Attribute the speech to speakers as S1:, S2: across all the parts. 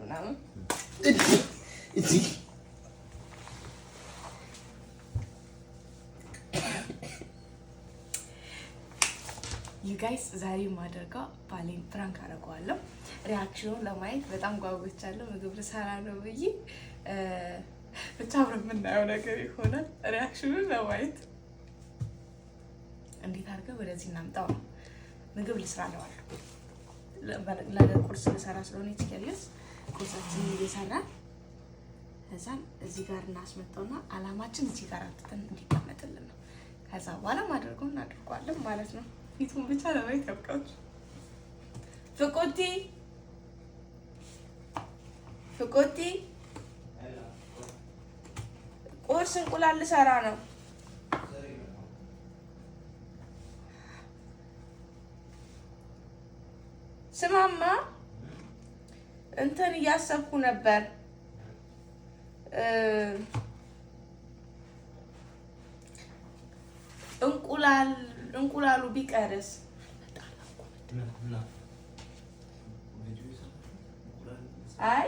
S1: ምናምን። You guys፣ ዛሬ ማደርገው ባሌን prank አደርገዋለሁ። Reaction ኑን ለማየት በጣም ጓጉቻለሁ። ምግብ ልሰራ ነው ብዬ ብቻ አብረን የምናየው ነገር ይሆናል። Reaction ኑን ለማየት እንዴት አድርገው ወደዚህ እናምጣው ነው። ምግብ ልስራ እለዋለሁ። ለቁርስ ልሰራ ስለሆነ ችከሪስ ቁርሳችንን እየሰራን ከዛም እዚህ ጋር እናስመጣውና አላማችን እዚህ ጋር አምጥተን እንዲቀመጥልን ነው። ከዛ በኋላ ማድረገው እናድርገዋለን ማለት ነው። ፊቱን ብቻ ለማየት ያብቃችሁ። ፍቁቲ፣ ፍቁቲ፣ ቁርስ እንቁላል ልሰራ ነው። ስማማ፣ እንትን እያሰብኩ ነበር፣ እንቁላል እንቁላሉ ቢቀርስ? አይ፣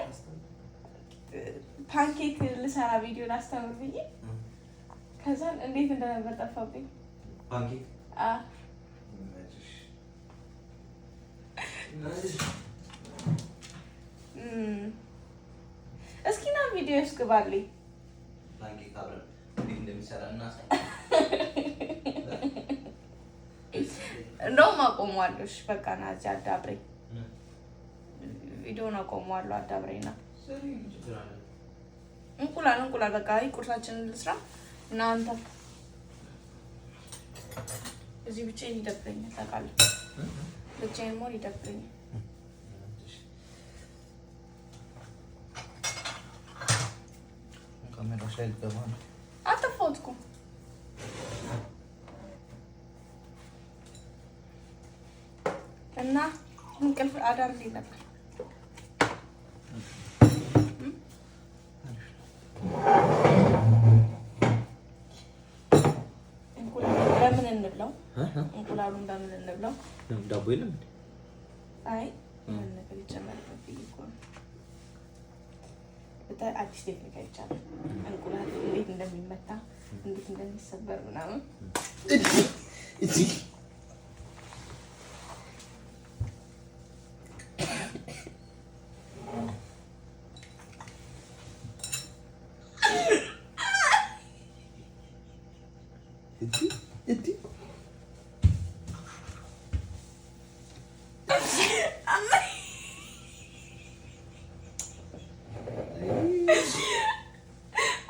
S1: pancake ልሰራ ቪዲዮ ላስተምር ብዬ ከዛን እንዴት እንደነበር ጠፋብኝ።
S2: Pancake?
S1: አ። እስኪ ና ቪዲዮ ውስጥ ግባልኝ።
S2: Pancake አብረን እንዴት እንደሚሰራ እናሳይ።
S1: እንደውም አቆመዋለሁ። እሺ በቃ ና እዚህ አዳብረኝ። ቪዲዮን አቆመዋለሁ። አዳብረኝ ና። እንቁላል እንቁላል በቃ አይ ቁርሳችንን ልስራ እና አንተ እዚህ ብቻዬን ይደብረኛል ታውቃለህ። ብቻዬን መሆን ይደብረኛል።
S2: ካሜራዎች ላይ ልገባ ነው።
S1: አጠፋሁት እኮ። እና እንቅልፍ አዳር እንዴት ነበር? እንቁላል በምን እንብላው? እንቁላሉን በምን እንብላው?
S2: ዳቦ የለም እንዴ?
S1: አይ፣ ምን ነገር ይጨመርበት ብዬ እኮ ነው። በጣም አዲስ ቴክኒክ አይቻልም። እንቁላል እንዴት እንደሚመታ፣ እንዴት እንደሚሰበር ምናምን።
S2: እንዲህ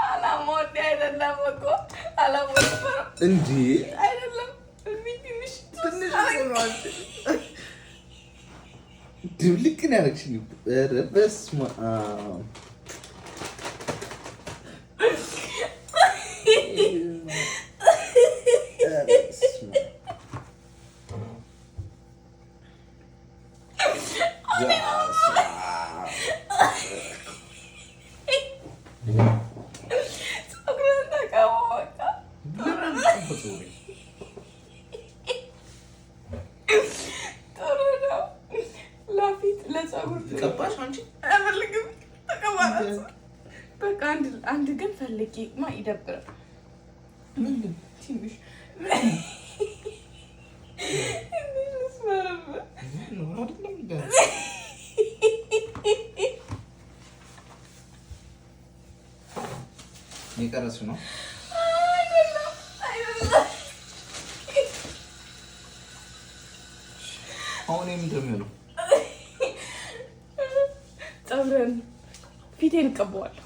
S1: አላማው እንዲህ አይደለም እኮ፣ አላማው ነበረው።
S2: እንዲህ
S1: አይደለም፣ እንዲህ ትንሽ።
S2: ትንሽ እኮ ነው አንቺ። ድብልቅ ነው ያደረግሽኝ። ኧረ በስመ አብ። ኧረ በስመ አብ። በስመ አብ።
S1: ፀጉርህን ተቀባው በቃ።
S2: ለምን ፀጉሬ?
S1: ጥሩ ነው ለፊት ለፀጉር ጥሩ።
S2: ቀባሽ አንቺ?
S1: አልፈልግም። ተቀባላት በቃ። አንድ አንድ ግን ፈልጌ ማ ይደብራል።
S2: ምንድን?
S1: ትንሽ ትንሽ ልስመርብህ።
S2: አይደለም እንዴ? የቀረስሽ ነው?
S1: አይደለም፣ አይደለም።
S2: አሁን ምንድን ነው የሚሆነው?
S1: ፀጉርን ፊቴን እቀባዋለሁ።